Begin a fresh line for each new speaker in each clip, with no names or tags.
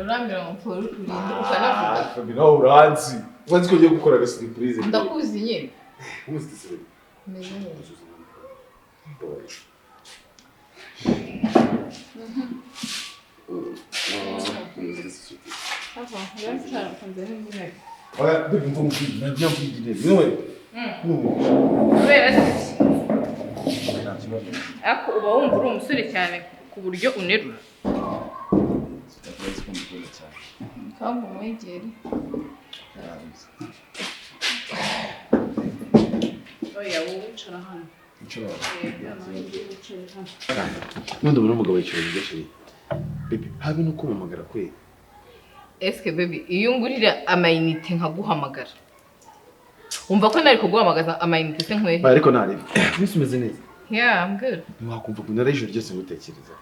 Urambwira ngo mpfure urinde ukanavuga.
Fabi, nawe uranzi. Ubanzi ko ugiye gukora aga surprise.
Ndakuzi nyine.
Uzi se?
Meze neza.
Oya, baby, mva nkubwire, nagiye mvuga intebe. Niwe.
Kubera se ariko uba wumva uri umusore cyane ku buryo unerura. Kandi umwegere. Oya, wowe wicara hano.
Nundi ubona umugabo yicaye hirya, chérie. Baby, habe no kumpamagara kwe.
Eske baby, iyo ungurira amayinite nkaguhamagara, wumva ko nari kuguhamagaza amayinite se nkwehe?
Ba, ariko ntarebe. Mbese umeze neza?
Yeah, I'm good.
Ntiwakumva ko nari ijoro ryose ngutekereza.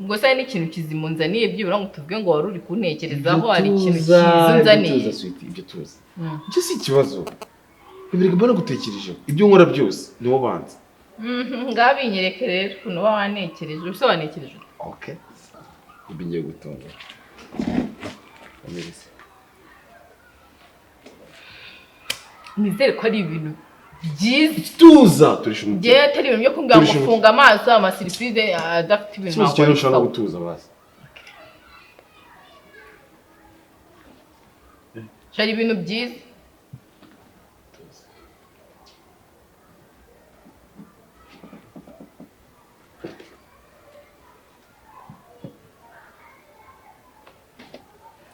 Ubwo se hari n'ikintu kizima unzaniye byibura ngo tuvuge ngo wari uri kuntekerezaho, hari ikintu cyiza unzaniye?
Ibyo tuza, sweetie, ibyo tuza. Icyo si ikibazo. Ibirego mbona gutekereje. Ibyo nkora byose niwo banza.
Ngaho binyereke rero ukuntu uba wanekereje, ubuse wanekereje ute?
Okay. Ibi ngiye gutunga. Ameze.
Nizere ko ari ibintu byiza.
Tuza turisha umutima.
Njyewe atari ibintu byo kumbwira ngo
Turisha umutima.
funga amaso, amasurprise adafite ibintu
Ikibazo cyawe
wakora.
ushobora no gutuza basi.
Shari ibintu byiza.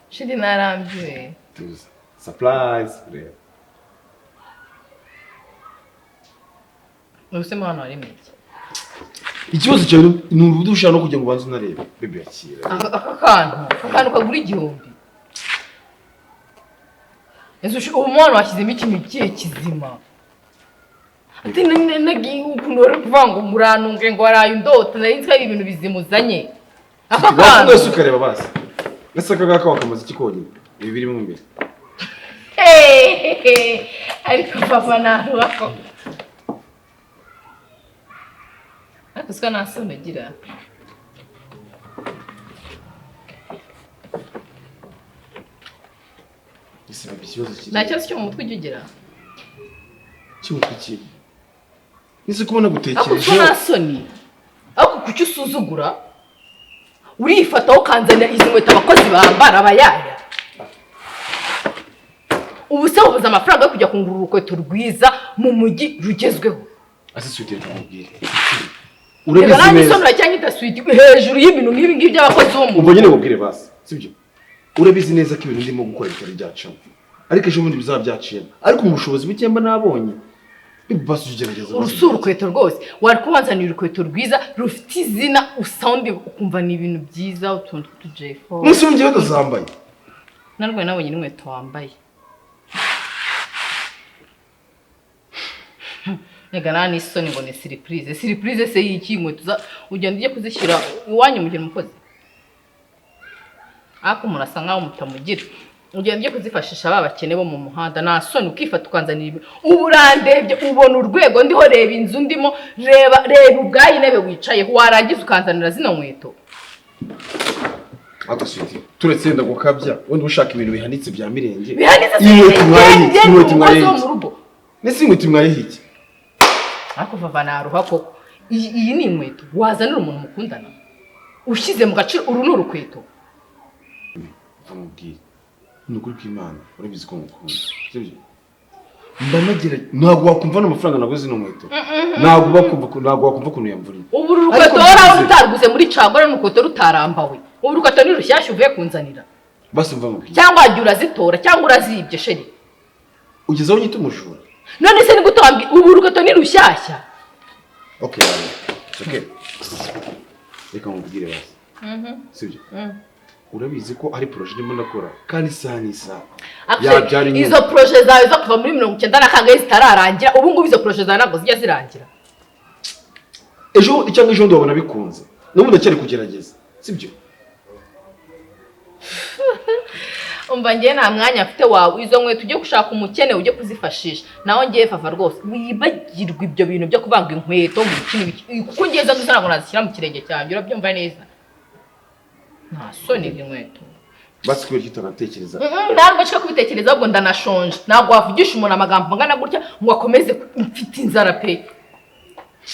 Shiri narambiwe.
Tuza. Surprise. Reba.
Ubuse mo hano harimo iki?
Ikibazo cyawe ni uburyo ushaka no kugira ngo ubanze unarebe. Baby, yakira.
Aka kantu kagura 1000. Ese ubu mo hano washyizemo ikintu kihe kizima? Ati nagiye ukuntu wari kuvuga ngo murantunge ngo waraye undota, nari nzi ko ari ibintu bizima uzanye. Aka
Wafunga
kantu.
wese ukareba basi. Ese aka ngaka wakamaze iki konyine? Ibi birimo imbere.
Hehehe, ariko papa ntarubaho. Ariko siko nta soni ugira.
Ese baby, ikibazo kiri.
Nta kibazo cyo mu mutwe ujya ugira?
Cy'umutwe kiri. Ese kubona
Ariko
gutekereje.
siko nta soni. Ariko kuki usuzugura? Urifata ukanzanira izi nkweto abakozi bambara abayaya. Ubu se wabuze amafaranga yo kujya kungura urukweto rwiza mu mujyi rugezweho?
Ase sweetie, reka nkubwire.
Reka
Urabizi
nanjye
neza.
isoni cyangwa idaswiti hejuru y'ibintu nk'ibi ngibi by'abakozi bo mu
Ubwo nyine nkubwire basi, sibyo? Urabizi neza ko ibintu ndimo gukora bitari byacamo. Ariko ejo bundi bizaba byaciyemo. Ariko mu bushobozi buke mba nabonye, baby, basi ujye ugerageza.
Uru si urukweto rwose. Wari kubanzanira urukweto rwiza rufite izina, usawundi ukumva ni ibintu byiza, utuntu tw'utu J4.
Munsi w'umujyi utazambaye.
Narwo nabonye n'inkweto wambaye. Reka nta n'isoni ngo ni surprise. Surprise se y'iki inkweto ugenda ujye kuzishyira iwanyu mugira umukozi? Ariko umuntu asa nkaho mutamugira. Ugenda ujye kuzifashisha ba bakene bo mu muhanda, nta soni ukifata ukanzanira ibi. Ubu urandebye ubona urwego ndiho, reba inzu ndimo, reba ubwayo intebe wicayeho, warangiza ukanzanira zino nkweto.
Ariko sweetie, turetse wenda gukabya, wenda ushaka ibintu bihanitse bya mirenge.
Bihanitse se
Inkweto mwaye
mirenge,
iki? Inkweto mwaye
umukozi wo
iki?
mu rugo.
Nese inkweto mwaye iki?
Ariko vava naruha koko. Iyi ni inkweto wazanira umuntu mukundana. Ushyize mu gaciro, uru ni urukweto.
Mubwire. Ni ukuri kw'Imana, urabizi ko ngukunda. Sibyo? Mba nagira ntabwo wakumva n'amafaranga naguze zino nkweto. Ntabwo bakumva ko ntabwo wakumva ukuntu yamvuriye.
Ubu uru rukweto
Ariko
wari
byibuze.
utaruguze muri caguwa, ni urukweto rutarambawe. Ubu urukweto ni rushyashya uvuye kunzanira.
Basi mva nkubwire.
Cyangwa wagiye urazitora, cyangwa urazibye, chéri.
Ugeze aho unyita umujura?
None se ni gute wambwi ubu urukweto ni rushyashya?
Okay, okay, reka nkubwire basi, sibyo? Urabizi ko ari projet ndimo ndakora, kandi isaha n'isaha yabyara inyungu.
Izo projet zawe zo kuva muri 90 na kangahe zitararangira, ubu ngubu izo projet zawe ntabwo zijya zirangira.
Ejo cyangwa ejo bundi wabona bikunze. N'ubu ndacyari kugerageza, sibyo?
Umva, ngewe nta mwanya mfite wawe. Izo nkweto ujye gushaka umukene ujye kuzifashisha. Naho ngewe, Vava, rwose wibagirwa ibyo bintu byo kuvanga inkweto mu biki n'ibiki, kuko ngewe izo ngizo ntabwo nazishyira mu kirenge cyanjye. Urabyumva neza? Nta soni izi nkweto.
Basi kubera icyo utanatekereza?
Ntabwo nshaka kubitekereza, ahubwo ndanashonje. Ntabwo wavugisha umuntu amagambo angana gutya ngo akomeze. Mfite inzara pe.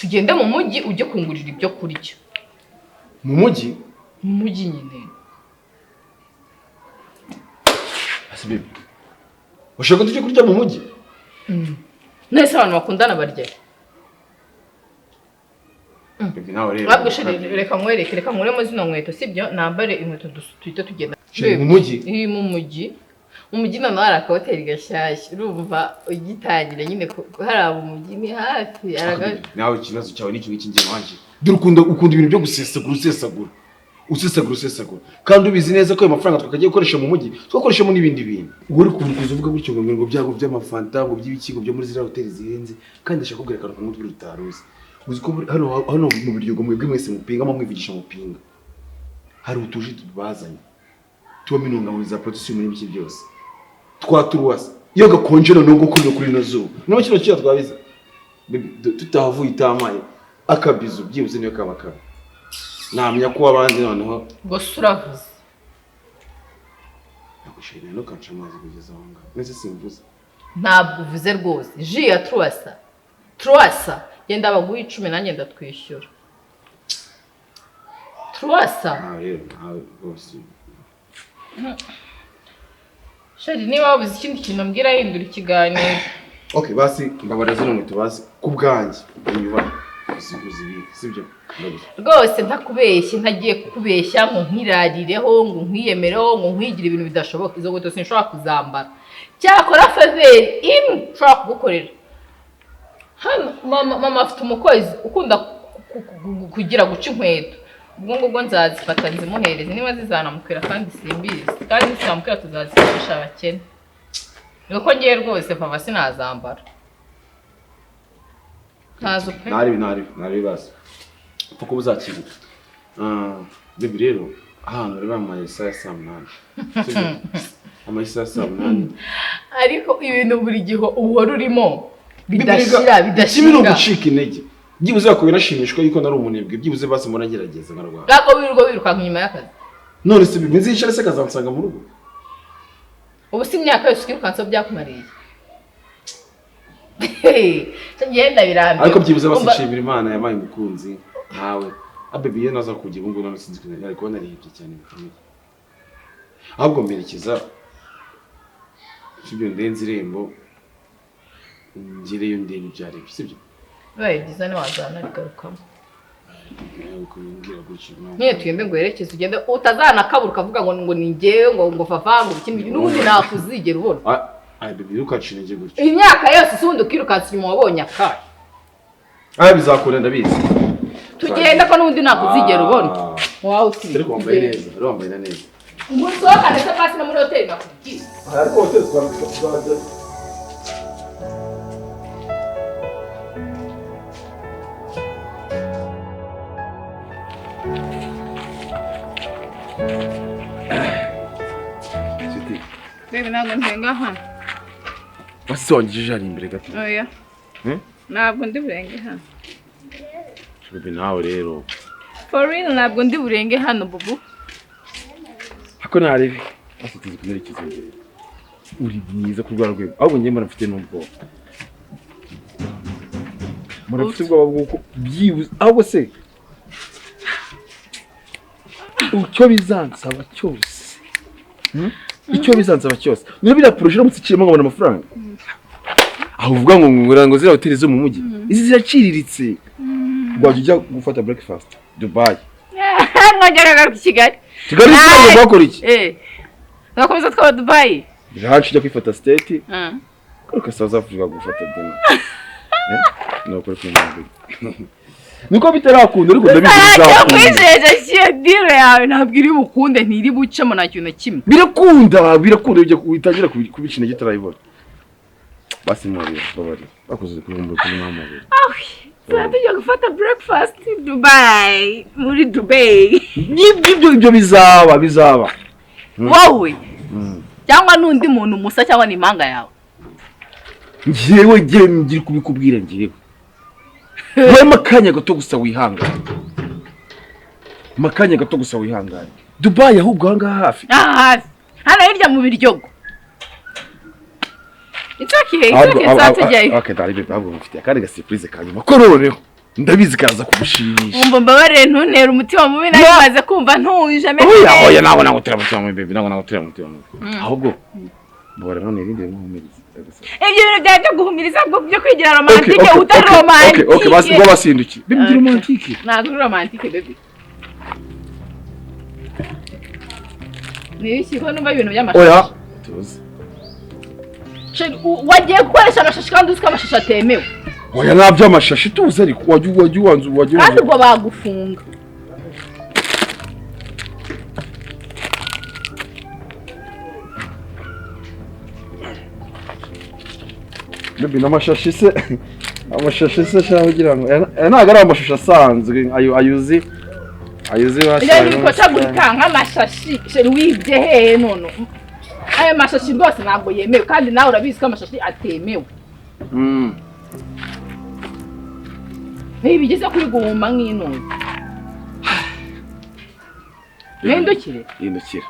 Tugende mu mujyi ujye kungurira ibyo kurya.
Mu mujyi?
Mu mujyi nyine.
Ese baby, ushaka ko tujye kurya mu mujyi?
Nese abantu bakundana barya?
Baby, nawe rero.
Ntabwo, chéri, reka nkwereke, reka nkuremo zino nkweto, sibyo? Nambare inkweto, tuhite tugenda.
Chéri, mu mujyi?
Iri mu mujyi. Mu mujyi noneho hari akahoteli gashyashya. Urumva ugitangira nyine hariya mu mujyi ni hafi
Nawe ikibazo cyawe ni iki ngiki? Njye wanjye, dore ukunda ibintu byo gusesagura, usesagura, usesagura, usesagura, kandi ubizi neza ko ayo mafaranga twakagiye gukoresha mu mujyi twakoreshamo n'ibindi bintu. Wowe uri kuza uvuga gutyo ngo byago by'amafanta, ngo by'ibiki, ngo byo muri ziriya hoteli zihenze. Kandi ndashaka kubwira akantu kamwe utari utaruzi. Uzi ko hano mu Biryogo, mwebwe mwese mupinga, mwivugisha mupinga, hari utuji bazanye tubamo intungamubiri za potassium n'ibiki byose twa turuwasa. Iyo gakonje noneho ngo kuri ino zuba, naho kino kiya twabiza. Baby, tutahavuye itamaye akabizu byibuze niyo kaba kabi, namenya ko abandi noneho.
Gusa uravuze.
Nagushimira, ntukanca amazi kugeza aho ngaho. Nese simvuze?
Ntabwo uvuze rwose. Jus ya turuwasa, turuwasa, genda baguhe 10 nanjye ndatwishyura turuwasa.
Nawe rero, nawe rwose.
Chéri, niba wabuze ikindi kintu mbwira, hindura ikiganiro.
Okay, basi mbabarira, zino nkweto basi ku bwanjye unyubahe, uzibike, sibyo? Ndagusa.
Rwose ntakubeshye, ntagiye kukubeshya ngo nkwirarireho, ngo nkwiyemereho, ngo nkwigire ibintu bidashoboka, izo nkweto sinshobora kuzambara. Cyakora faveur imwe nshobora kugukorera hano, mama afite umukozi ukunda kugira guca inkweto. Ubwo ngubwo nzazifata nzimuhereze niba zizanamukwira, kandi simbizi, kandi nizitamukwira tuzazifashisha abakene. Nuko ngiye rwose, Vava, sinazambara ntazo pe.
Ntaribi, ntaribi, ntaribi, basi upfa kuba uzakira. Ah, baby, rero ahantu bari bampaye isaha ya saa 8, sibyo? Amasaha ya saa 8.
Ariko ibintu buri gihe uhora urimo bidashira.
Ikibi ni
Bidashira.
ugucika intege. Byibuze bakaba binashimishwa yuko nari umunebwe, byibuze basi mbona ngerageza nkarwara.
Ntabwo wirirwa wirukanka inyuma y'akazi.
None se bimeze yicara se akazansanga mu rugo?
Ubu si imyaka yose ukirukansa byakumariye? Ngenda birambiwe.
Ariko byibuze basi
Umva-
nshimira Imana yabaye umukunzi nkawe. Abebi, iyo naza kugira ubu ngubu none sinzi ko nari kuba narihebye cyane bikomeye. Ahubwo mperekeza, sibyo? Ndenze irembo ngereyo ndebe ibyo ari byo, sibyo?
Bibaye byiza ntiwazanarigarukamo.
Nawe kumbwira gutyo
Nyine tugende ngo werekeze, ugende utazanakabura ukavuga ngo ni njyewe, ngo Vava, ngo iki n'iki, n'ubundi nakuzigera ubona.
Ah, ah, baby, ntukace intege gutyo.
Imyaka yose si ubundi ukirukansa inyuma wabonye akahe?
Ah, bizakunda, ndabizi.
Tugenda ko n'ubundi nakuzigera ubona.
Ah.
Wawe uti.
Ariko wambaye neza, ariko wambaye na neza.
Musohokane se pasi no muri hoteli nakubwiye.
Ariko hoteli twajya.
Baby, ntabwo ndenga hano.
Basi wangejeje hari imbere gato.
Oya.
Hmm?
Ntabwo ndi burenge hano.
Baby, nawe rero.
For real, ntabwo ndi burenge hano, bubu.
Hako narebe. Basi tuzi kumerekeza imbere. Uri mwiza ku rwa rwego. Ahubwo njye mbona mfite n'ubwoba. Mbona mfite ubwoba bw'uko byibuze ahubwo se icyo bizansaba cyose. Icyo bizansaba cyose. Niba biriya projet uramutse iciyemo nkabona amafaranga. Aho uvuga ngo ziriya hoteli zo mu mujyi. Izi ziraciriritse. Wajya ujya gufata breakfast Dubai.
Mwongera agaruka i Kigali.
Kigali se bakora iki?
Eh. Tugakomeza twaba Dubai.
Jacu ujya kwifata state. Garuka South Africa gufata dinner. No kuri kumwe. Niko bitarakunda ariko ndabizi
bizakunda. Kwijeje deal yawe ntabwo iri bukunde, ntiri bucemo nta kintu na kimwe.
Birakunda, birakunda ujya utangira kubicina gitarayibona. Basi mwari babari. Bakoze kuvumbura kuri mama.
Ah, tujya gufata breakfast Dubai, muri Dubai.
Nibyo ibyo bizaba, bizaba.
Wowe. Cyangwa nundi muntu musa cyangwa ni impanga yawe.
Ngiyewe ngiye ngira kubikubwira ngiyewe. Wewe makanya gato gusa wihangane. Makanya gato gusa wihangane. Dubai ahubwo aha ngaha hafi.
Ah, hafi. Hano hirya mu Biryogo. It's okay, it's okay, satujyayo.
Okay, dali bebe ahubwo mufite akandi ga surprise kanyuma. Ko noneho ndabizi kaza kugushimisha.
Umva mbabarire ntuntere umutima mubi nawe maze kumva ntuje ameze.
Oya oya nawe nawe utera umutima mubi bebe, nawe nawe utera umutima mubi. Ahubwo mbora none irindi nkuhumiriza.
Ibyo bintu byawe byo guhumiriza byo kwigira romantike utari romantike.
Okay, okay, basi ngo basinduki. Bebe ndi romantike.
Ntabwo uri romantike bebe. Ni iki ko numva ibintu by'amashashi?
Oya, tuzi.
Wagiye gukoresha amashashi kandi uzi ko amashashi atemewe.
Oya nabyo amashashi tuzi ariko wajya uwanzu wajya.
Kandi ubwo bagufunga.
Bebe n'amashashi se amashashi se shaka kugira ngo ntabwo ari amashusho asanzwe ayo ayuzi ayuzi
basha. Ibyo bikocagurika nk'amashashi wibye hehe none. Aya mashashi rwose ntabwo yemewe kandi nawe urabizi ko amashashi atemewe. Ntibigeze kuri guhuma nk'intuzi. Mpindukire?
Hindukira.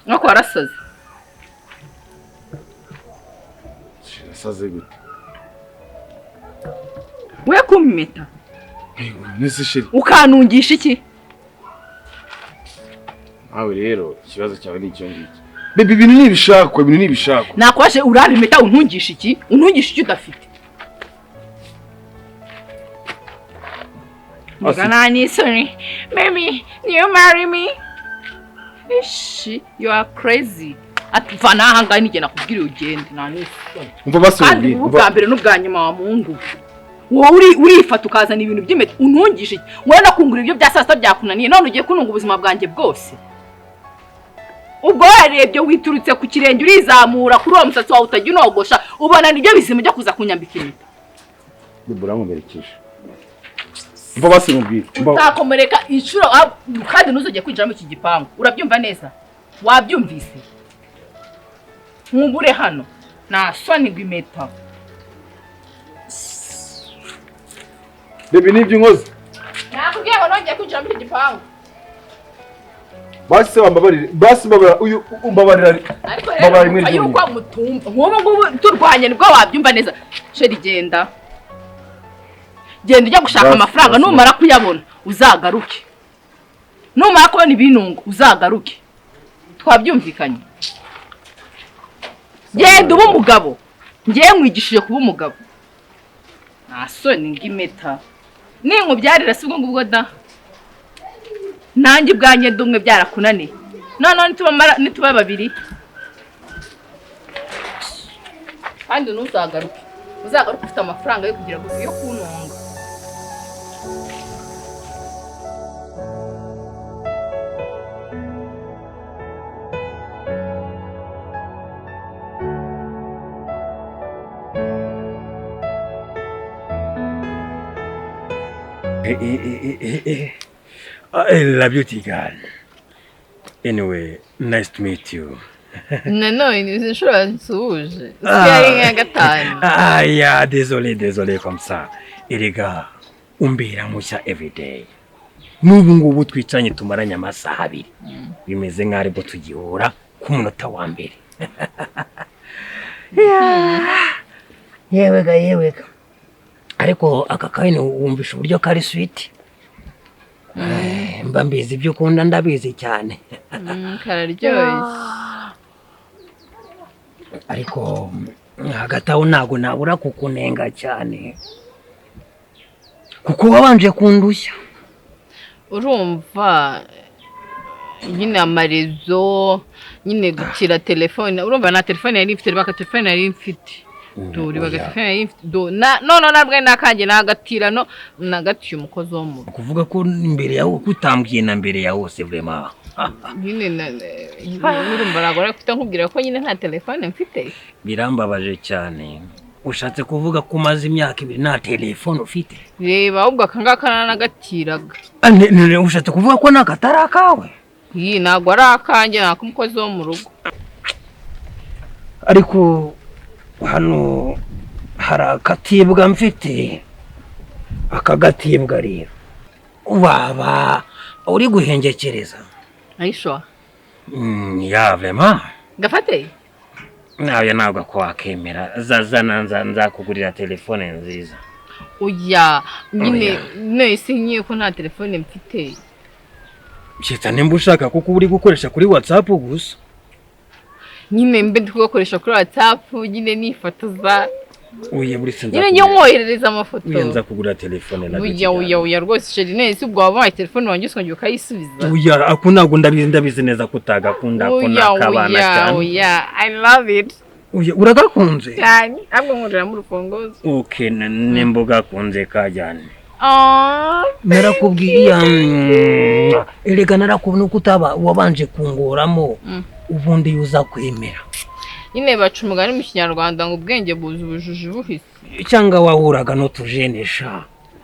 Nuko warasaze.
Nasaze gute?
We kumpeta.
Nese sheri.
Ukanungisha iki?
Nawe rero ikibazo cyawe ni icyo ngicyo. Bebe ibintu nibishakwa, ibintu nibishakwa.
Nakwashe urabimeta untungisha iki? Untungisha iki udafite? Mugana sorry. Baby, you marry me? Ishi, you are crazy. Atvana aha ngaha nige nakubwira ugende nta n'isoni.
Umva basubira.
Kandi ubwa mbere n'ubwa nyuma wa Mungu. Wowe urifata ukazana ibintu by'imete untungisha iki? Wowe nakungura ibyo bya sasa byakunaniye none ugiye kununga ubuzima bwanjye bwose. Ubwo warebye witurutse ku kirenge urizamura kuri uwo musatsi wawe utajya unogosha ubona nibyo bizima byo kuza kunyambika impeta.
Bibura nkomerekeje. Umva basimubwira.
Utakomereka inshuro kandi ntuzongere kwinjira mu iki gipangu. Urabyumva neza? Wabyumvise? Nkubure hano. Nta soni ngo impeta.
Bebe nibyo nkoze.
Nakubwiye ngo nongeye kwinjira muri iki gipangu.
Basi wambabarire, basi mbabara uyu umbabarira.
Ariko rero yuko mutumva. Nk'ubu ngubu turwanye nibwo wabyumva neza. Sheri genda. Genda ujya gushaka amafaranga numara kuyabona uzagaruke. Numara kubona ibinungo uzagaruke. Twabyumvikanye. Genda ube umugabo. Ngiye nkwigishije kuba umugabo. Nta soni ng'imeta. Ninkubyarira si ubwo ngubwo da. Nanjye ubwanjye ndumwe byarakunaniye. None nituba babiri. Kandi ntuzagaruke. Uzagaruke ufite amafaranga yo kugira ngo yo kuntunga.
La beauty girl. Anyway, nice to meet you.
No, inshuro nsuhuje. Usigaye nka gatanu.
Ah, yeah, désolé, désolé comme ça. Erega umbera mushya every day. N'ubu ngubu twicanye tumaranye amasaha abiri. Bimeze nk'aho aribwo tugihura ku munota wa mbere. Yewega yewega. Ariko aka kanya wumvisha uburyo kari sweet. Mba mbizi ibyo ukunda ndabizi cyane.
Kararyoshye.
Ariko hagati aho ntago nabura kukunenga cyane. Kuko wabanje kundushya.
Urumva nyine amarezo nyine, gukira telefone, urumva nta telefone yari mfite, reba telefone yari mfite. Dore
Oya.
Telefone yari mfite do na none nabwo nakanjye nagatira no nagatiye umukozi wo mu rugo.
Kuvuga ko imbere yawe kutambwiye na mbere ya hose, vraiment.
Nyine urumva ntabwo nari kuhita nkubwira ko nyine nta telefone mfite.
Birambabaje cyane. Ushatse kuvuga ko umaze imyaka 2 nta telefone ufite?
Reba ahubwo aka ngaka nanagatiraga.
Ah, ushatse kuvuga ko naka atari akawe?
Iyi ntabwo ari akanjye, ni ak'umukozi wo mu rugo.
Ariko hano hari akatibwa mfite. Aka gatibwa rero waba uri guhengekereza.
Ayishwa.
Ya, vraiment.
Gafate.
Nawe ntabwo ko wakemera, zazana nzakugurira telefone nziza.
Oya nyine.
Oya.
None ngiye ko nta telefone mfite.
Keretse nimba ushaka, kuko uri gukoresha kuri WhatsApp gusa.
Nyine mbe ndi kugakoresha kuri WhatsApp nyine, nifotoza.
Oya, buri se.
Nyine njye mwoherereza amafoto.
Oya, nzakugurira telefone na.
Oya, oya, oya rwose chéri, none se ubwo wabaye telefone wanjye ukongera ukayisubiza?
Oya, ako ntabwo ndabizi neza ko utagakunda, ko
Oya.
nakabana
Oya.
cyane.
Oya, I love it.
Oya, uragakunze?
Cyane, ahubwo nkuriramo urufunguzo.
Okay, nimba ugakunze kajyane.
Ah.
Narakubwiye, erega narakubona uko utaba wabanje kungoramo. Ubundi iyo uza kwemera.
Nyine baca umugani mu Kinyarwanda ngo ubwenge buza ubujiji buhise.
Cyangwa wahuraga n'utujenesha.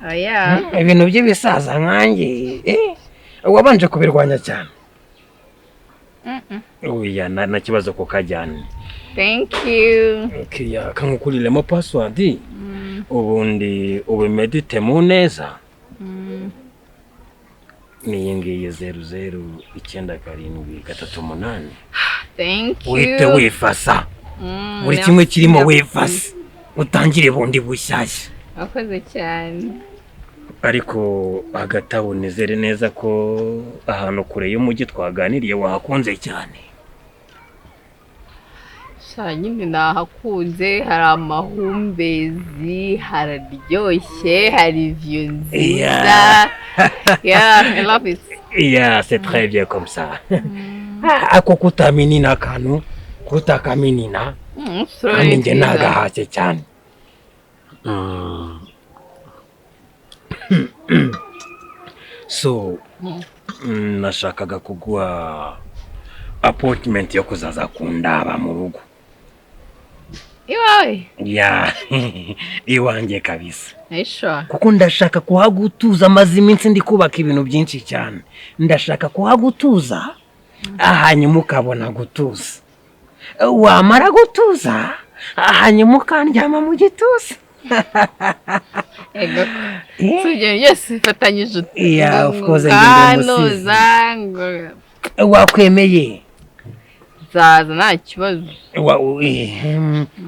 Oya.
Ibintu by'ibisaza nkanjye, wabanje kubirwanya cyane. Oya, na kibazo ko kajyane.
Thank you.
Okay, kangukuriremo password, ubundi ubimedite mu neza. Niyi ngiyi, 009738.
Thank you.
Uhite wifasa buri kimwe kirimo, wifasa utangire bundi bushyashya.
Wakoze cyane.
Ariko hagati aho nizere neza ko ahantu kure y'umujyi twaganiriye wahakunze cyane.
Sha, nyine nahakunze, hari amahumbezi, hararyoshye, hari view nziza. Yeah, I love it.
Yeah, c'est très bien comme ça. Ako kutaminina akantu kutakaminina. Kandi njye nagahashye cyane. So nashakaga kuguha appointment yo kuzaza kundaba mu rugo.
Iwawe?
Ya, iwanjye kabisa.
Aisha.
Kuko ndashaka kuhagutuza, maze iminsi ndi kubaka ibintu byinshi cyane, ndashaka kuhagutuza, hanyuma ukabona gutuza, wamara gutuza hanyuma ukandyama mu gituza.
Ego. Si ibyo byose bifatanyije ute?
Yeah, of course, njye ndi umusizi.
Nganoza ngo
Wakwemeye?
Nzaza, nta kibazo.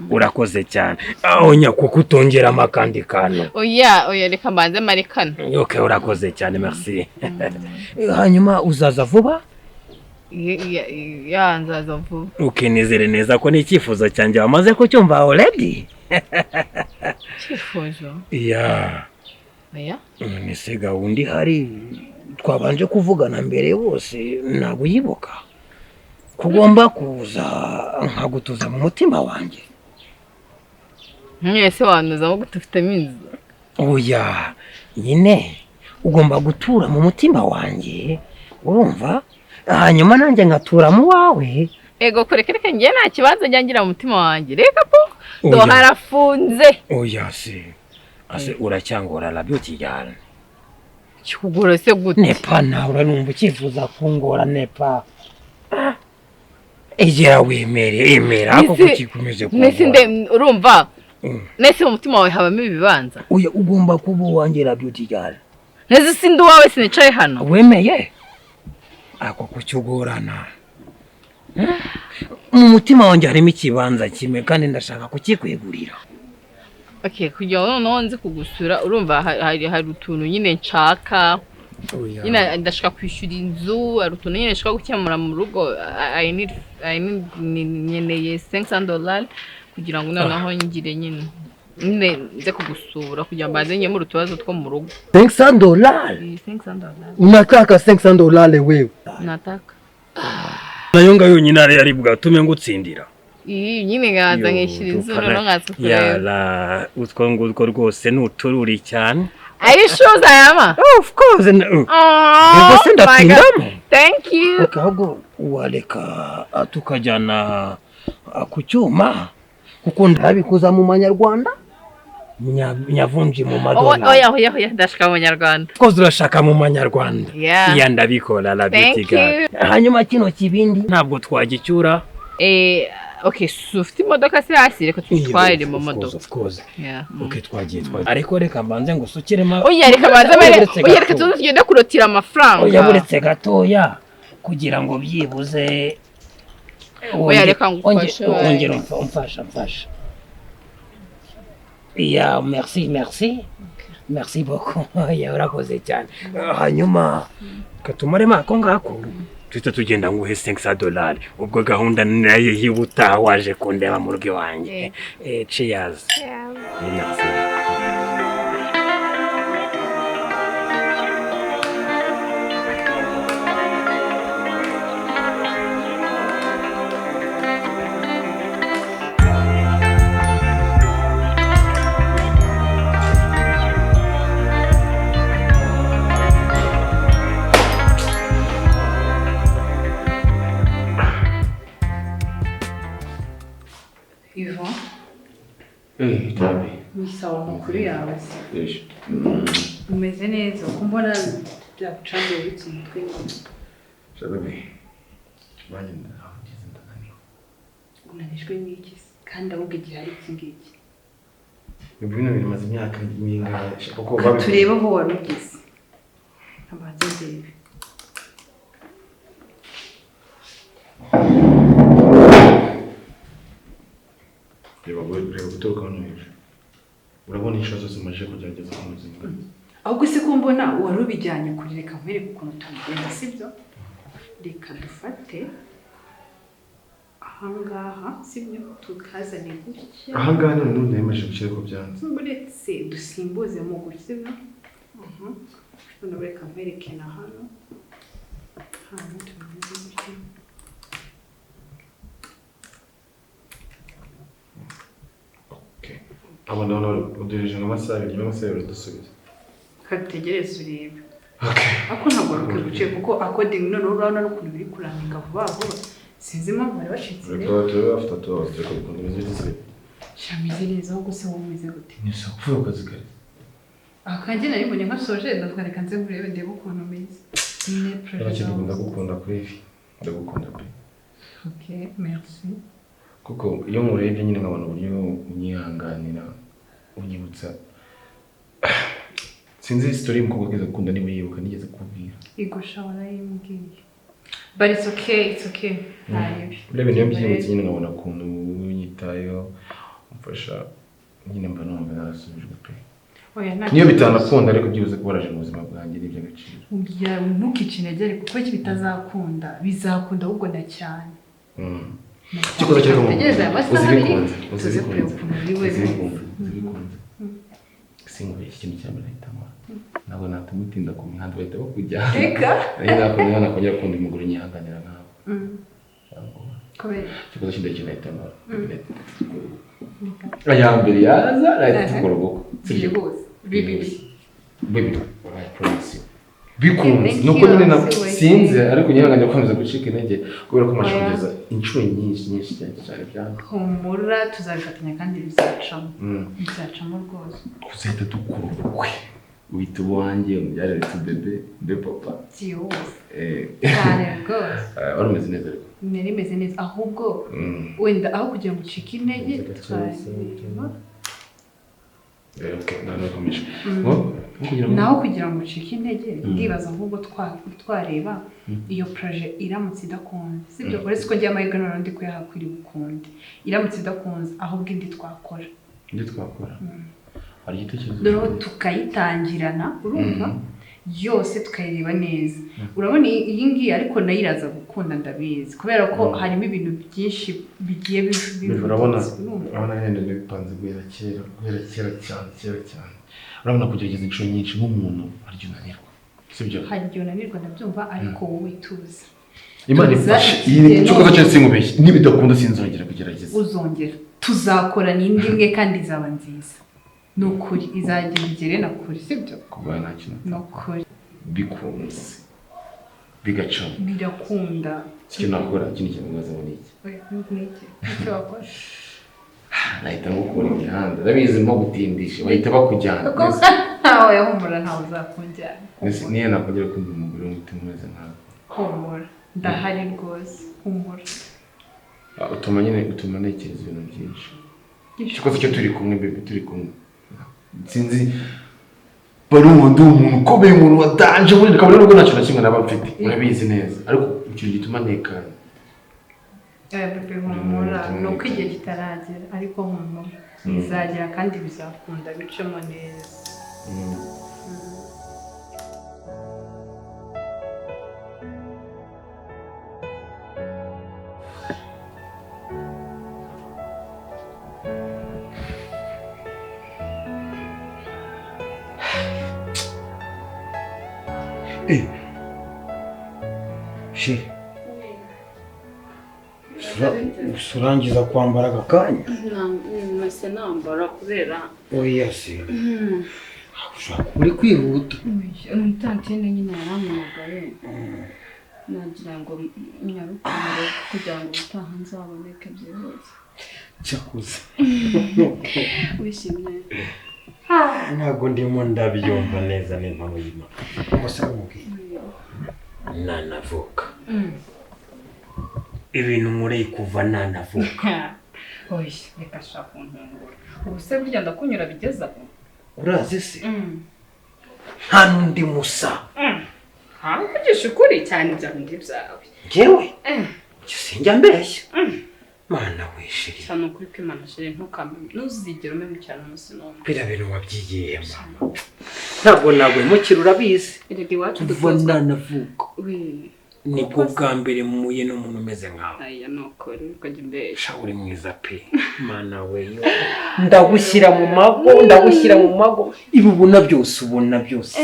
Urakoze cyane aho nyakuko utongeramo akandi kantu.
Oya, oya, reka mbanze marekana.
Okay, urakoze cyane, merci. Hanyuma uzaza vuba?
Ya, nzaza vuba.
Ukinizere neza ko n'icyifuzo cyanjye wamaze kucyumva already.
Icyifuzo?
Ya.
Oya.
None se gahunda ihari twabanje kuvugana mbere bose ntabwo uyibuka? Kugomba kuza nkagutuza mu mutima wanjye.
Mwese wanuzamo gute ufitemo inzu?
Oya, nyine ugomba gutura mu mutima wanjye, urumva, hanyuma nanjye nkatura mu wawe.
Ego, kureka, reka, njye nta kibazo njya ngira mu mutima wanjye, reka po do.
Oya.
Harafunze.
Oya se, ase uracyangora la beauty cyane.
Kikugora se gute?
Nepa, nawe uranumva ucyifuza kungora nepa. Ah, egera wemere, emera ako kukikomeje
Nese
kungora.
nde urumva? Nese mu mutima wawe habamo ibibanza?
Oya, ugomba kuba uwanjye la beauty cyane.
Nese sindi uwawe, sinicaye hano?
Wemeye ako kucyugorana. Mu mutima wanjye harimo ikibanza kimwe kandi ndashaka kukikwegurira.
Okay, kugira ngo noneho nzi kugusura, urumva hari utuntu nyine nshaka. Nyine ndashaka kwishyura inzu, hari utuntu nyine nshaka gukemura mu rugo. I need nkeneye $500 kugira ngo noneho ngire nyine. Nyine nze kugusura kugira ngo mbanze nkemure utubazo two mu rugo.
$500.
Iyi $500.
Unataka $500 wewe?
Nataka.
Nayo ngayo yonyine ari bwatume ngutsindira.
Iyi nyine nkaza nkishyura inzu noneho nkaza kureba.
Yala, utwo ngutwo rwose ni utururi cyane.
Are you sure Zayama?
Of course.
Oh,
Ubwo se ndatsindamo?
Thank you.
Okay, ahubwo wareka tukajyana ku cyuma kuko ndabikuza mu manyarwanda nyavunji mu madolari.
Oya oya oya, ndashaka mu manyarwanda.
Koze urashaka mu manyarwanda.
Yeah.
Iya ndabikora la
Thank
beauty girl.
you.
Hanyuma kino kibindi ntabwo twagicyura.
Okay, so ufite imodoka se hasi reka tugitwarire mu modoka.
Of course.
Yeah.
Okay, twagiye. Ariko reka mbanze ngusukiremo.
Oya reka banze bare. Oya reka tuze tugende kurotira amafaranga.
Oya buretse gatoya kugira ngo byibuze.
Oya reka ngufashe.
Ongera umfasha. Ya merci merci. Merci beaucoup. Ya urakoze cyane. Hanyuma katumaremo ako ngako. Tuhita tugenda nguhe $500. Ubwo gahunda nayo y'ubutaha waje kundeba mu rugo iwanjye. Cheers. Merci.
Sawa amakuru yawe se umeze neza uko mbona byagucanze ubitse umutwe
nyine.
Unanijwe n'iki se kandi ahubwo igihe ari iki ngiki?
Bino bimaze imyaka mingahe kuko
turebe aho wari ugeze abanze ndebe.
Reba guturuka hano hejuru urabona inshuro zose umaze kugerageza kumuzinga.
Ahubwo se ko mbona wari ubijyanye kuri reka nkwereke ukuntu tubigenza sibyo? Reka dufate ahangaha sibyo tukazane gutya.
Ahangaha none n'undi yemeje gushyira ko byanze.
Uretse dusimbuzemo gutya sibyo? None reka nkwereke na hano. Hano tumeze gutya.
Abo ndabona uduhereje nk'amasaha abiri, nyuma y'amasaha abiri dusubiza.
Kadutegereze urebe. Ako ntabwo wari guciye kuko according noneho urabona n'ukuntu biri kurandika vuba vuba. Sinzi impamvu bari bacitse
intege. Reka tube bafite utubazo tureka ukuntu bimeze bite.
Shameze neza ahubwo se wowe umeze gute?
Ni isuku uvuye ku kazi kare.
Akanjye naribonye nkasoje ndavuga reka nze nkurebe ndebe ukuntu umeze. Nyine
Pressure. Ndagukunda kuri ibi. Ndagukunda pe.
Okay, merci.
Kuko iyo murebye nyine nkabona uburyo unyihanganira unyibutsa sinzi story y'umukobwa wigeze gukunda niba yibuka nigeze kubwira.
Igosha warayimbwiye. But it's okay, it's okay. Ntabibi.
Biriya bintu iyo mbyibutse nyine nkabona ukuntu unyitayeho umfasha nyine mba numva narasubijwe pe.
Oya nta
Niyo bitanakunda ariko byibuze kuba waraje mu buzima bwanjye ni iby'agaciro.
Ntukice intege ariko kuko bitazakunda bizakunda ahubwo na cyane.
Cyokoza cyareka mu
uzibikunze
uzibikunze uzibikunze sinkubeshye ikintu cya mbere nahita nkora ntabwo natuma utinda ku mihanda bahita bakujyana.
Reka
nari nakongera gukunda umugore unyihanganira nkawe. Cyokoza kindi kintu nahita nkora aya mbere yaza nahita tukora ubukwe bibi I promise you bikunze nuko nyine sinze ariko nyihanganira gukomeza gucika intege kubera ko maje kugeza inshuro nyinshi nyinshi cyane cyane byanga.
Humura tuzabifatanya kandi bizacamo. Bizacamo rwose.
Tuzahita dukora ubukwe wita uwanjye umubyarire tu bebe mbe papa.
Byihuse. Cyane rwose.
Wari umeze neza ariko.
Nari meze neza ahubwo wenda aho kugira ngo ucike intege twareba.
Okay, nakomeje.
Naho kugira ngo ucike intege ndibaza ahubwo twareba iyo projet iramutse idakunze sibyo uretse ko ngiye amahirwe noneho ndi kuyahakwira ubukunde iramutse idakunze ahubwo indi twakora
hari igitekerezo
noneho tukayitangirana urumva yose tukayireba neza. Urabona iyi ngiyi ariko nayo iraza gukunda ndabizi, kubera ko harimo ibintu byinshi bigiye
urabona urabona nyine bipanze guhera kera cyane kera cyane. Urabona kugerageza inshuro nyinshi nk'umuntu arya unanirwa, sibyo?
Hari igihe unanirwa ndabyumva, ariko wowe tuza.
Imana ifashe iyi cyokoza cyose sinkubeshye, nibidakunda sinzongera kugerageza.
Uzongera tuzakora n'indi imwe kandi izaba nziza. Ni ukuri izagera igere na kure, sibyo?
Kuba nta kintu.
Ni ukuri
bikunze bigacamo
birakunda.
Icyo nakora ikindi kintu mwaza ngo ni iki?
Ni iki? Icyo wakora
nahita ngukura imihanda, ndabizi mpo gutindisha bahita bakujyana.
Ntawe yahumura, ntawe uzakunjyana.
Niyo nakongera kumva umugore w'umutima umeze nkawe.
Humura ndahari rwose, humura.
Utuma nyine utuma ntekereza ibintu byinshi. Cyokoze cyo turi kumwe bebe, turi kumwe sinzi barumva ndi umuntu ukomeye, umuntu watanje muri kabone nubwo ntacyo na kimwe naba mfite, urabizi neza, ariko ikintu gituma ntekana.
Bebe humura, ni uko igihe kitaragera, ariko humura bizagera kandi bizakunda bicemo neza.
Sheri, urangiza kwambara aka kanya?
Nase nambara kubera
oya se uri kwihuta.
Tantine nyine yarampamagaye nagira ngo nyaruke kugira ngo ubutaha nzaboneke byihuse.
Cyakoze
wishimye?
Ntabwo ndimo ndabyumva neza n'impamvu y'Imana. Umusore mubwiye nanavuka ibintu nkoreye kuva nanavuka.
Oya reka shaka kuntungura, ubu se burya ndakunyura bigeze aho?
Urazi se nta n'undi musa.
Nkugisha ukuri cyane ibya bindi byawe.
Njyewe sinjya mbeshya Mana we sheri.
Cyane ukuri kw'Imana sheri, ntuzigere umemukira n'umunsi n'umwe.
Biriya bintu wabyigiye mama, ntabwo nagwemukira urabizi.
Erega iwacu
kuva nanavuka nibwo bwa mbere muye n'umuntu umeze nkawe.
Aya ni ukuri ukajya umbeshya.
Sha uri mwiza pe Mana we, ndagushyira mu mago, ndagushyira mu mago, ibi ubona byose ubona byose.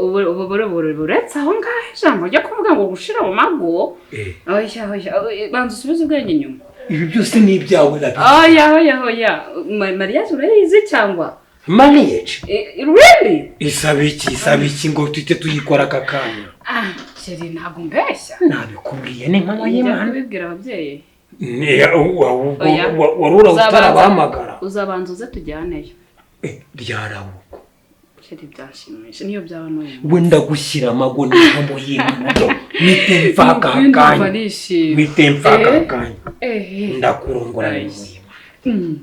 Ubu uretse aho ngaho ijambo ryo kuvuga ngo gushira mu mago. Oya oya, banza usubize ubwenge inyuma.
Ibi byose ni ibyawe rabi.
Oya oya oya, mariage urayizi cyangwa?
Mariage?
Really?
Isaba iki? Isaba iki ngo tuhite tuyikora aka kanya?
Ah, sheri ntabwo mbeshya.
Nabikubwiye ni mama y'Imana.
Kubibwira ababyeyi.
Wari utarabahamagara.
Uzabanza uze tujyaneyo.
Byarabuko.
Sheri byashimisha niyo byaba n'uyu.
We ndagushyira amago ni mama y'Imana. Mite mfaka kanya. Mite mfaka kanya. Ndakurongora ni mama.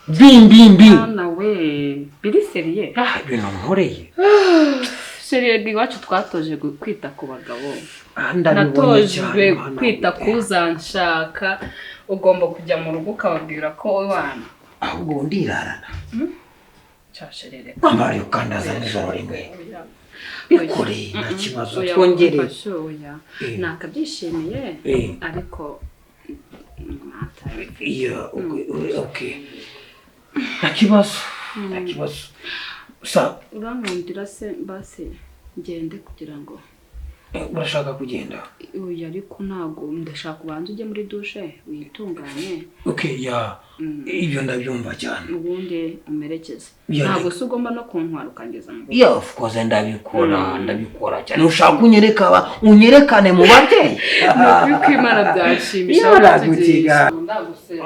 Bim bim bim.
Mwana we, biri seriye.
Ibintu nkoreye.
Sheri iwacu twatoje kwita ku bagabo. Natojwe kwita kuzanshaka, ugomba kujya mu rugo ukababwira ko wana.
Ahubwo ndirarana.
Cyasherere.
Mama ukandaza nijoro rimwe. Bikore nta kibazo twongere.
Nakabyishimiye ariko
iya okay. Nta kibazo, nta kibazo. Sa
urankundira se basi ngende kugira ngo
urashaka kugenda?
Oya ariko ntabwo ndashaka ubanza ujye muri douche witunganye.
Okay ya ibyo ndabyumva cyane.
Ubundi umerekeze. Ntabwo se ugomba no kuntwara ukangeza mu rugo.
Yeah of course ndabikora, ndabikora cyane. Ushaka unyereka unyerekane mu babyeyi.
Nukuri kw'Imana byashimisha.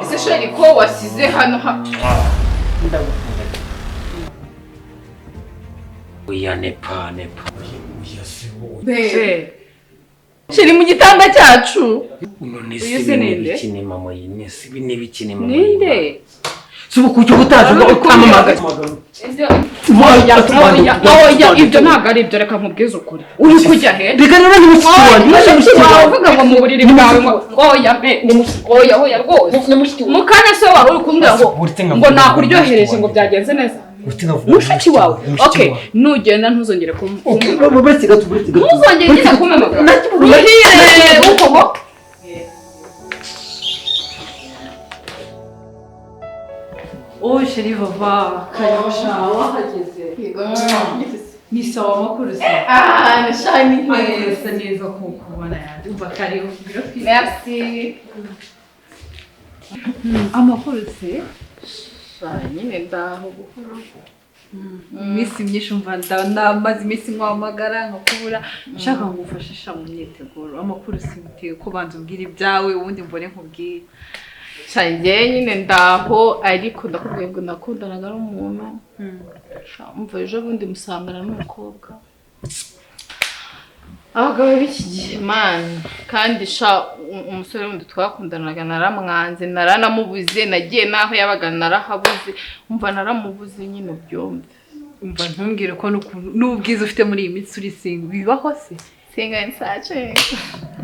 Ese sheri ko wasize hano
ndagukunda. Oya nepa nepa.
Be. Sheri mu gitanda cyacu.
None se ni mama yinesi n'ibiki ni mama.
Ninde?
Subu kucyo utazi ngo utamamagaye.
Oya ibyo ntabwo ari ibyo, reka nkubwize ukuri. Uri kujya he?
Reka rero ni mushiki wanjye.
Uvuga ngo mu buriri bwawe ngo oya mbe. Oya oya rwose. Mu kanya se wari uri kumbwira ngo ngo nakuryohereje ngo byagenze neza. Mushiki wawe. Okay, nugenda ntuzongere ntuzongere nyine kumpamagara. Ruhire ukobo.
Oh chérie vava, karibu wahageze. Ni sawa makuru se.
Ah, nshani
neza neza kukubona yanjye. Umva karibu.
Merci.
Amakuru se?
Nyine ndaho buhoro.
Iminsi myinshi umva ndamaze iminsi nkwamagara nkakubura nshaka ngufashisha mu myiteguro. Amakuru simuteye ko banza umbwira ibyawe ubundi mbone nkubwire.
Njye nyine ndaho ariko ndakubwiye ngo nakundanaga n'umuntu. Umva ejo bundi musangana n'umukobwa. Abagabo b'iki gihe man, kandi sha umusore wundi twakundanaga naramwanze, naranamubuze, nagiye naho yabaga narahabuze, umva naramubuze nyine ubyumve.
Umva ntumbwire ko n'ubwiza ufite muri iyi minsi uri single bibaho se?
Single and searching.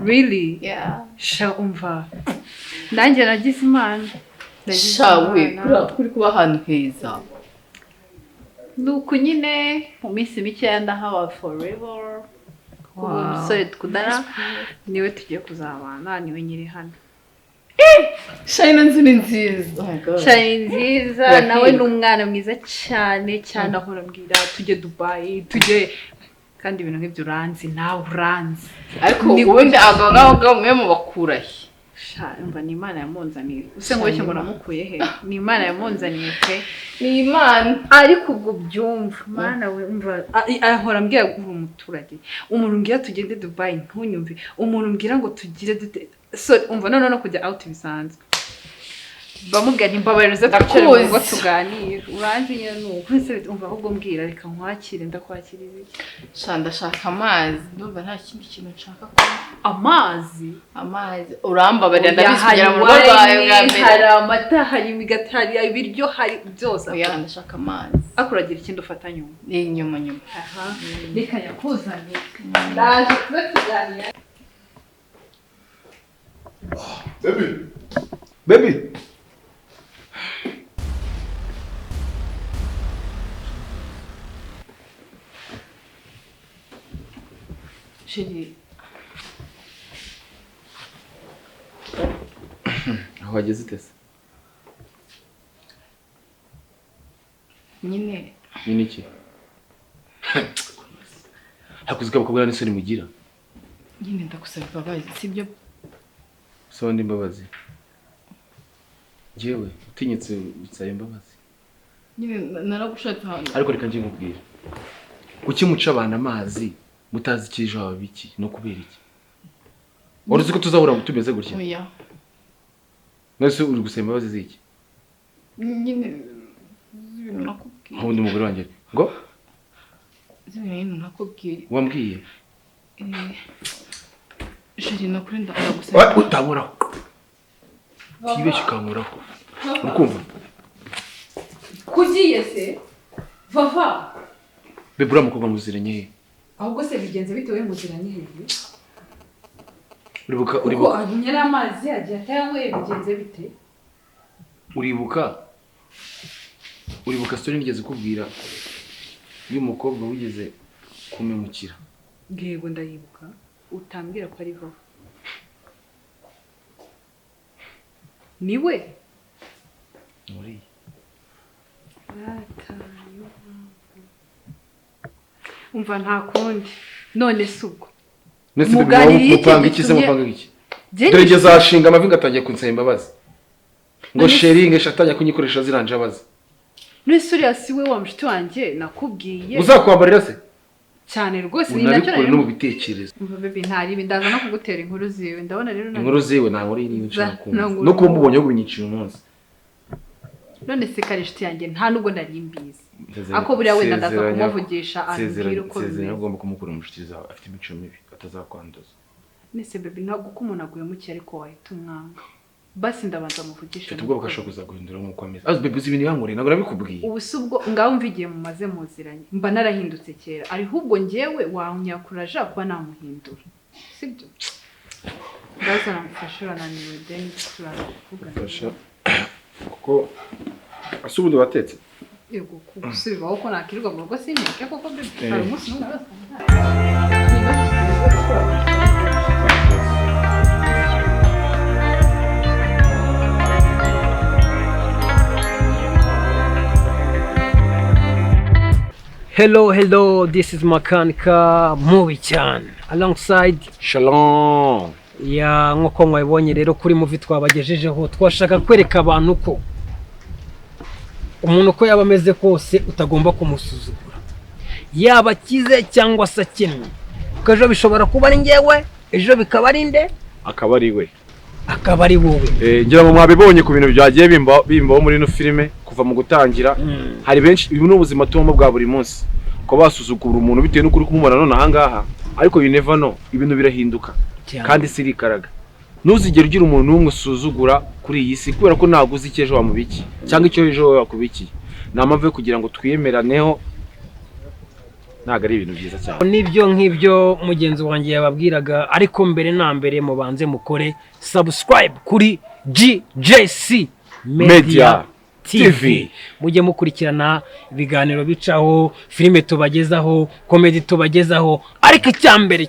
Really?
Yeah.
Sha umva nanjye nagize Imana.
Sha we kuri kuba ahantu heza.
Nuko nyine mu minsi mike ndahaba forever. Umusore dukundana niwe tugiye kuzabana, niwe nyiri hano.
Shayina nzu ni nziza.
Shayina nziza, nawe ni umwana mwiza cyane cyane, ahora ambwira tujye Dubai, tujye kandi ibintu nk'ibyo uranzi, nawe uranzi.
Ariko ubundi abagabo mwe mubakurahe?
Sha umva ni Imana yamunzaniye. Use ngo beshye ngo namukuye he? Ni Imana yamunzaniye pe.
Ni Imana.
Ariko ubwo byumva Mana we umva ahora ambwira uri umuturage. Umuntu mbwira tugende Dubai ntunyumve. Umuntu mbwira ngo tugire dute. So umva none no kujya out bisanzwe. Bamubwira nti mbabarira twicare mu rugo tuganire. Uranzi nyine nuko ese umva ahubwo mbwira reka nkwakire ndakwakiriza iki?
Sha ndashaka amazi. Ndumva nta kindi kintu nshaka kunywa.
Amazi?
Amazi. Urambabarira ndabizi kugera mu rugo rwawe bwa mbere.
Hari amata, hari imigati, hari ibiryo, hari byose.
Oya ndashaka amazi.
Akuragira ikindi ufata nyuma.
Ni nyuma nyuma.
Aha. Reka yakuzanye. Ndaje tube tuganira.
Baby. Baby.
Chérie.
Aho wageze ute se?
Nyine.
Nyine iki? Hakuzi ko abakobwa n'isoni mugira.
Nyine ndagusaba imbabazi, sibyo?
Saba ndi imbabazi. Jewe utinyitse usaba imbabazi.
Nyine naragushatse ahantu.
Ariko reka nje nkubwire. Kuki muca abantu amazi mutazi ikije biki no kubera iki? Wari uzi ko tuzahura tumeze gutya?
Oya.
Nese uri gusaba imbabazi ziki?
Nyine ibintu nakubwiye.
Aho ndi umugore wanjye ngo
ibintu nakubwiye.
Wambwiye?
Chérie nakuri ndagusaba.
Utankoraho. Tibeshye ukankoraho. Urukumva?
Kugiye se? Vava.
Bebe uriya mukobwa muziranye he?
Ahubwo se bigenze bitewe muziranye he?
Uribuka
uribuka agumye n'amazi agiye atayanyweye bigenze bite?
Uribuka story nigeze kubwira y'umukobwa wigeze kumemukira.
Yego ndayibuka utambwira ko ari Vava. Niwe?
Muri.
Umva nta kundi none se ubwo
mupanga iki se mupanga iki? Dore ngeze ashinga amavi ngatangiye kunsaba imbabazi. Ngo sharing eshatangiye kunyikoresha ziranje abazi.
None uriya si we wa mushuti wanjye nakubwiye.
Uzakwambarira se?
Cyane rwose ni nacyo
nari no mu bitekerezo.
Umva baby ntari ibi ndaza no kugutera inkuru ziwe ndabona rero
inkuru ziwe nta nkuru niyo nshaka kumva. No kuba mubonye yo kubinyicira umunsi.
None se kare inshuti yanjye nta nubwo nari mbizi. Ako buriya wenda ndaza kumuvugisha ambwira uko bimeze.
Ugomba kumukura mu nshuti zawe afite imico mibi atazakwanduza.
Nese baby ntabwo uko umuntu aguye muki ariko wahita umwanga. Basi ndabanza muvugisha.
Mfite ubwoba ko ashobora kuzaguhindura nk'uko ameze. Azi baby uzi ibintu yankoreye ntabwo nabikubwiye.
Ubu si ubwo ngaho mva igihe mumaze muziranye mba narahindutse kera ariko ubwo njyewe wanyakuraje kuba namuhindura. Sibyo? Ndaza namufasha urananiwe then turaza kuvugana.
Fasha kuko ase ubundi watetse?
Yego, gusubibaho ko nakirirwa mu rugo sinteke koko bébé? Hari umunsi n'umwe wese.
Hello, hello, this is Makanika mubi cyane alongside
Shalom.
Ya, nk'uko mwabibonye rero kuri movie twabagejejeho, twashaka kwereka abantu ko umuntu uko yaba ameze kose utagomba kumusuzugura, yaba akize cyangwa se akennye, kuko ejo bishobora kuba ari njyewe, ejo bikaba ari nde?
Akaba ari we.
Akaba ari wowe.
Ngira ngo mwabibonye ku bintu byagiye bimbaho muri ino filime kuva mu gutangira. Hari benshi, ubu ni ubuzima tubamo bwa buri munsi, kuba basuzugura umuntu bitewe n'uko uri kumubona none ahangaha, ariko you never know, ibintu birahinduka.
Cyane.
Kandi si irikaraga. Ntuzigere ugira umuntu n'umwe usuzugura kuri iyi si, kubera ko ntabwo uzi icyo ejo wamubikiye cyangwa icyo ejo wowe wakubikiye. Nta mpamvu yo kugira ngo twiyemeraneho, ntabwo ari ibintu byiza cyane.
Nibyo, nk'ibyo mugenzi wanjye yababwiraga, ariko mbere na mbere mubanze mukore subscribe kuri GJC Media
Media
TV,
TV.
Mujye mukurikirana ibiganiro bicaho, filime tubagezaho, comedy tubagezaho, ariko icya mbere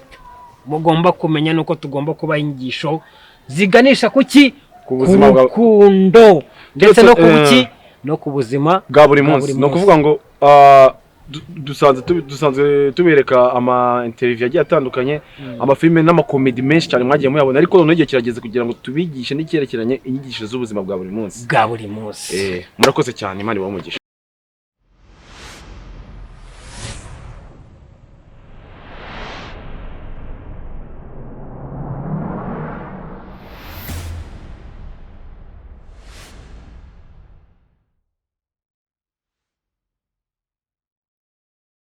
mugomba kumenya nuko tugomba kubaha inyigisho ziganisha ku ki?
Ku buzima
Rukundo ndetse no ku
Ndetse,
buki no ku buzima
bwa buri munsi. Ni ukuvuga ngo dusanzwe tubereka ama interview agiye atandukanye, amafilime n'amakomedi menshi cyane mwagiye muyabona, ariko noneho igihe kirageze kugira ngo tubigishe n'icyerekeranye inyigisho z'ubuzima bwa buri munsi.
Bwa buri munsi.
Murakoze cyane, Imana ibahe umugisha.